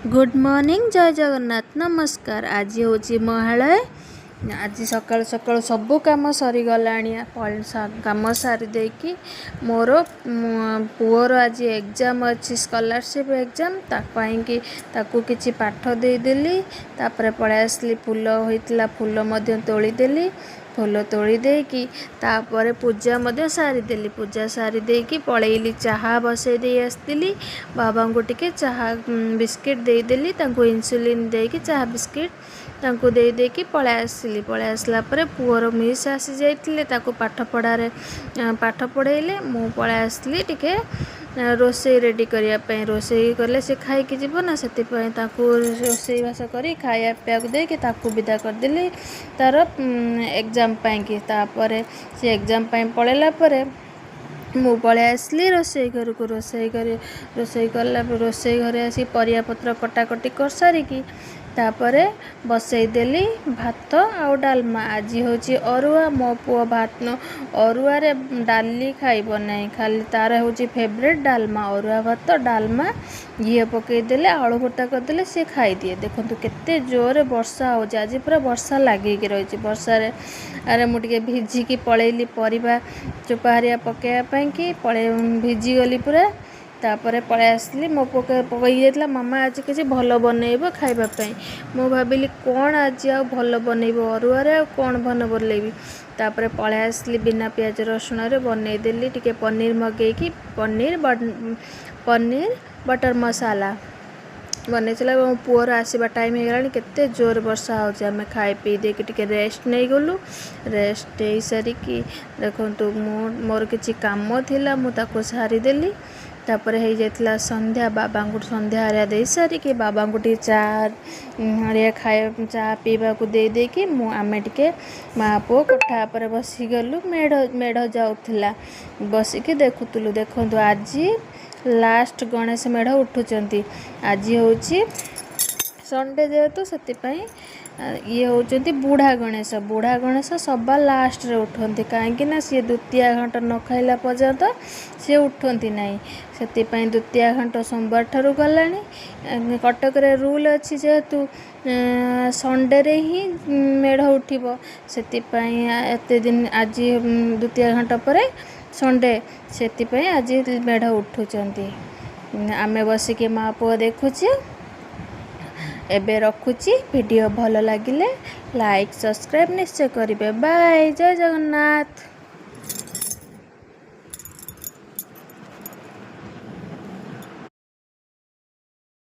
Good morning, ଜୟ ଜଗନ୍ନାଥ, ନମସ୍କାର। ଆଜି ହେଉଛି ମହାଳୟ। ଆଜି ସକାଳୁ ସକାଳୁ ସବୁ କାମ ସରିଗଲାଣି। କାମ ସାରି ଦେଇକି ମୋର ପୁଅର ଆଜି ଏକ୍ଜାମ୍ ଅଛି, ସ୍କଲାରସିପ୍ ଏକ୍ଜାମ୍, ତା ପାଇଁକି ତାକୁ କିଛି ପାଠ ଦେଇଦେଲି। ତାପରେ ପଳେଇ ଆସିଲି। ଫୁଲ ହୋଇଥିଲା, ଫୁଲ ମଧ୍ୟ ତୋଳିଦେଲି। ଫୁଲ ତୋଳି ଦେଇକି ତାପରେ ପୂଜା ମଧ୍ୟ ସାରିଦେଲି। ପୂଜା ସାରି ଦେଇକି ପଳେଇଲି, ଚାହା ବସେଇ ଦେଇ ଆସିଥିଲି। ବାବାଙ୍କୁ ଟିକେ ଚାହା ବିସ୍କିଟ୍ ଦେଇଦେଲି। ତାଙ୍କୁ ଇନ୍ସୁଲିନ୍ ଦେଇକି ଚାହା ବିସ୍କିଟ୍ ତାଙ୍କୁ ଦେଇ ଦେଇକି ପଳେଇ ଆସିଲି। ପଳେଇ ଆସିଲା ପରେ ପୁଅର ମିସ୍ ଆସିଯାଇଥିଲେ, ତାକୁ ପାଠ ପଢ଼ାରେ ପାଠ ପଢ଼େଇଲେ। ମୁଁ ପଳେଇ ଆସିଲି ଟିକେ ରୋଷେଇ ରେଡ଼ି କରିବା ପାଇଁ। ରୋଷେଇ କଲେ ସେ ଖାଇକି ଯିବ ନା, ସେଥିପାଇଁ ତାକୁ ରୋଷେଇବାସ କରି ଖାଇବା ପିଇବାକୁ ଦେଇକି ତାକୁ ବିଦା କରିଦେଲି ତା'ର ଏକ୍ଜାମ୍ ପାଇଁକି। ତାପରେ ସେ ଏକ୍ଜାମ୍ ପାଇଁ ପଳେଇଲା ପରେ ମୁଁ ପଳେଇ ଆସିଲି ରୋଷେଇ ଘରକୁ। ରୋଷେଇ କରି ରୋଷେଇ କଲା, ରୋଷେଇ ଘରେ ଆସି ପରିବାପତ୍ର କଟାକଟି କରିସାରିକି ତାପରେ ବସେଇଦେଲି ଭାତ ଆଉ ଡାଲମା। ଆଜି ହେଉଛି ଅରୁଆ। ମୋ ପୁଅ ଭାତ ଅରୁଆରେ ଡାଲି ଖାଇବ ନାହିଁ, ଖାଲି ତା'ର ହେଉଛି ଫେଭରେଟ୍ ଡାଲମା। ଅରୁଆ ଭାତ, ଡାଲମା, ଘିଅ ପକାଇଦେଲେ, ଆଳୁ ଭର୍ତ୍ତା କରିଦେଲେ ସିଏ ଖାଇଦିଏ। ଦେଖନ୍ତୁ କେତେ ଜୋରରେ ବର୍ଷା ହେଉଛି। ଆଜି ପୁରା ବର୍ଷା ଲାଗିକି ରହିଛି। ବର୍ଷାରେ ଆରେ ମୁଁ ଟିକେ ଭିଜିକି ପଳେଇଲି ପରିବା ଚୋପା ହେରିକା ପକାଇବା ପାଇଁକି, ପଳେଇ ଭିଜିଗଲି ପୁରା। ତାପରେ ପଳେଇ ଆସିଲି। ମୋ ପୁଅ କହିଯାଇଥିଲା, "ମାମା, ଆଜି କିଛି ଭଲ ବନେଇବ ଖାଇବା ପାଇଁ।" ମୁଁ ଭାବିଲି, କ'ଣ ଆଜି ଆଉ ଭଲ ବନେଇବ? ଅରୁଆରେ ଆଉ କ'ଣ ଭଲ ବନେଇବି? ତାପରେ ପଳେଇ ଆସିଲି, ବିନା ପିଆଜ ରସୁଣରେ ବନେଇଦେଲି ଟିକେ ପନିର ମଗେଇକି, ପନିର ବଟର୍ ମସାଲା ବନେଇଥିଲା। ଏବଂ ପୁଅର ଆସିବା ଟାଇମ୍ ହେଇଗଲାଣି। କେତେ ଜୋରରେ ବର୍ଷା ହେଉଛି। ଆମେ ଖାଇ ପିଇ ଦେଇକି ଟିକେ ରେଷ୍ଟ ନେଇଗଲୁ। ରେଷ୍ଟ ନେଇସାରିକି ଦେଖନ୍ତୁ, ମୁଁ ମୋର କିଛି କାମ ଥିଲା, ମୁଁ ତାକୁ ସାରିଦେଲି। ତାପରେ ହେଇଯାଇଥିଲା ସନ୍ଧ୍ୟା। ବାବାଙ୍କୁ ସନ୍ଧ୍ୟା ହେରିକା ଦେଇସାରିକି, ବାବାଙ୍କୁ ଟିକେ ଚା ହେରିକା ଖାଇବା, ଚା ପିଇବାକୁ ଦେଇ ଦେଇକି ମୁଁ ଆମେ ଟିକେ ମା ପୁଅ କୋଠା ଉପରେ ବସିଗଲୁ। ମେଢ଼ ଯାଉଥିଲା, ବସିକି ଦେଖୁଥିଲୁ। ଦେଖନ୍ତୁ, ଆଜି ଲାଷ୍ଟ ଗଣେଶ ମେଢ଼ ଉଠୁଛନ୍ତି। ଆଜି ହେଉଛି ସଣ୍ଡେ ଯେହେତୁ, ସେଥିପାଇଁ ଇଏ ହେଉଛନ୍ତି ବୁଢ଼ା ଗଣେଶ। ବୁଢ଼ା ଗଣେଶ ସବା ଲାଷ୍ଟରେ ଉଠନ୍ତି, କାହିଁକି ନା ସିଏ ଦ୍ୱିତୀୟା ଘାଣ୍ଟ ନ ଖାଇଲା ପର୍ଯ୍ୟନ୍ତ ସିଏ ଉଠନ୍ତି ନାହିଁ। ସେଥିପାଇଁ ଦ୍ୱିତୀୟା ଘାଣ୍ଟ ସୋମବାର ଠାରୁ ଗଲାଣି। କଟକରେ ରୁଲ୍ ଅଛି, ଯେହେତୁ ସଣ୍ଡେରେ ହିଁ ମେଢ଼ ଉଠିବ, ସେଥିପାଇଁ ଏତେ ଦିନ ଆଜି ଦ୍ୱିତୀୟା ଘାଣ୍ଟ ପରେ ସଣ୍ଡେ, ସେଥିପାଇଁ ଆଜି ମେଢ଼ ଉଠୁଛନ୍ତି। ଆମେ ବସିକି ମା ପୁଅ ଦେଖୁଛୁ। ଏବେ ରଖୁଛି। ଭିଡ଼ିଓ ଭଲ ଲାଗିଲେ ଲାଇକ୍, ସବସ୍କ୍ରାଇବ୍ ନିଶ୍ଚୟ କରିବେ। ବାଏ, ଜୟ ଜଗନ୍ନାଥ।